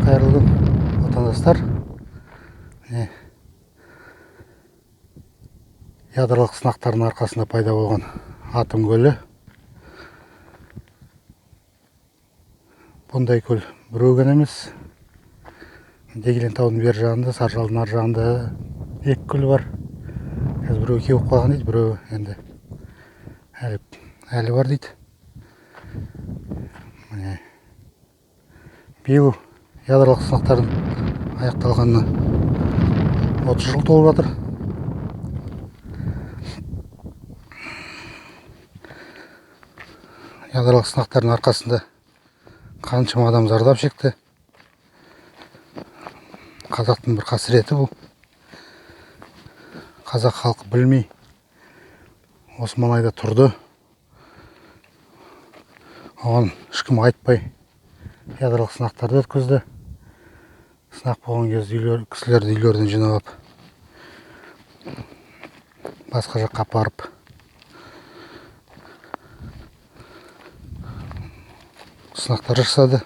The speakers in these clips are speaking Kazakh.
Қайырлы күн, отандастар. Міне, ядролық сынақтардың арқасында пайда болған Атом көлі. Бұндай көл біреу ғана емес. Дегелең таудың бер жағында, Саржалдың ар жағында екі көл бар. Қазір біреуі кеуіп қалған дейді, біреуі енді әлі бар дейді. Міне, биыл ядролық сынақтардың аяқталғанына 30 жыл толып жатыр. Ядролық сынақтардың арқасында қаншама адам зардап шекті. Қазақтың бір қасіреті бұл. Қазақ халқы білмей осы маңайда тұрды. Оған ешкім айтпай ядролық сынақтарды өткізді. Сынақ болған кезде кісілерді үйлерінен жинап алып, басқа жаққа апарып, сынақтар жасады.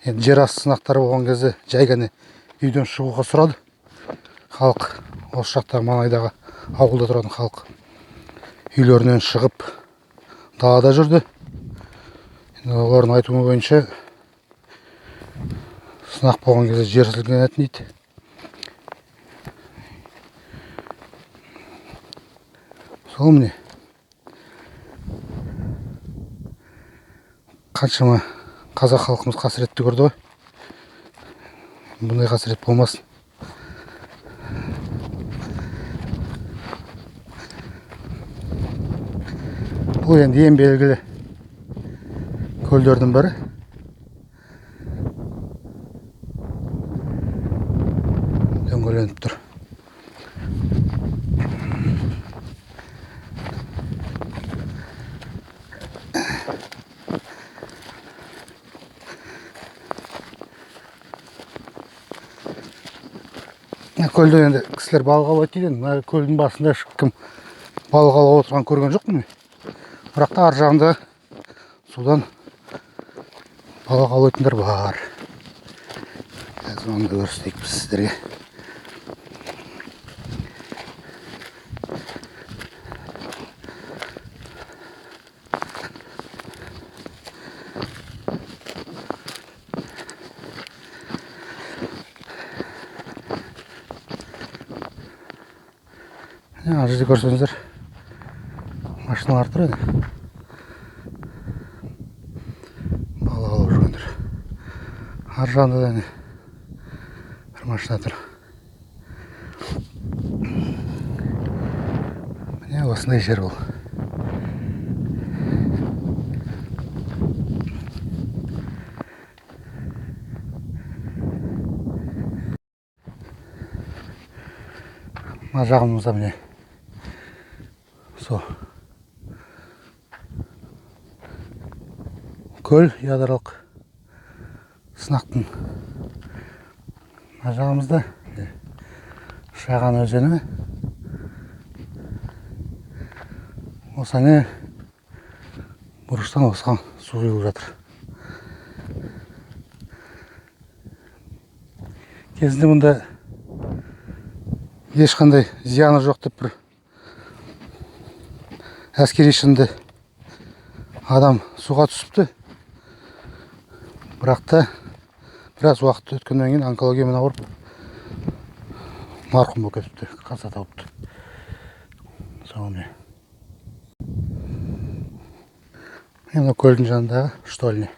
Енді жер асты сынақтары болған кезде жай ғана үйден шығуға сұрады. Халық, осы жақтағы маңайдағы ауылда тұратын халық үйлерінен шығып далада жүрді. Енді олардың айтуы бойынша сынақ болған кезде жер сілкінетін дейді. Сол міне қаншама қазақ халқымыз қасіретті көрді ғой. Бұндай қасірет болмасын. Бұл енді ең белгілі көлдердің бірі. Дөңгеленіп тұр. Мына көлде енді кісілер балық аулайды дейді. Мына көлдің басында ешкім балық аулап отырған көрген жоқпын мен. Бірақ та ар жағында судан балық аулайтындар бар. Қазір оны көрсетейік біз сіздерге. Ана жерде көрсеңіздер, машиналар тұр енді. Балық аулап жүргендер. Ар жағында да бір машина тұр. Міне осындай жер бұл. Мына жағымызда міне сол көл, ядролық сынақтың мына жағымызда Шаған өзені. Осы әне бұрыштан осыған су құйылып жатыр. Кезінде мұнда ешқандай зияны жоқ деп бір әскери шынды адам суға түсіпті. Бірақ та біраз уақыт өткеннен кейін онкологиямен ауырып марқұм болып кетіпті, қаза тауыпты. Сонымен. Мына көлдің жанындағы штольня.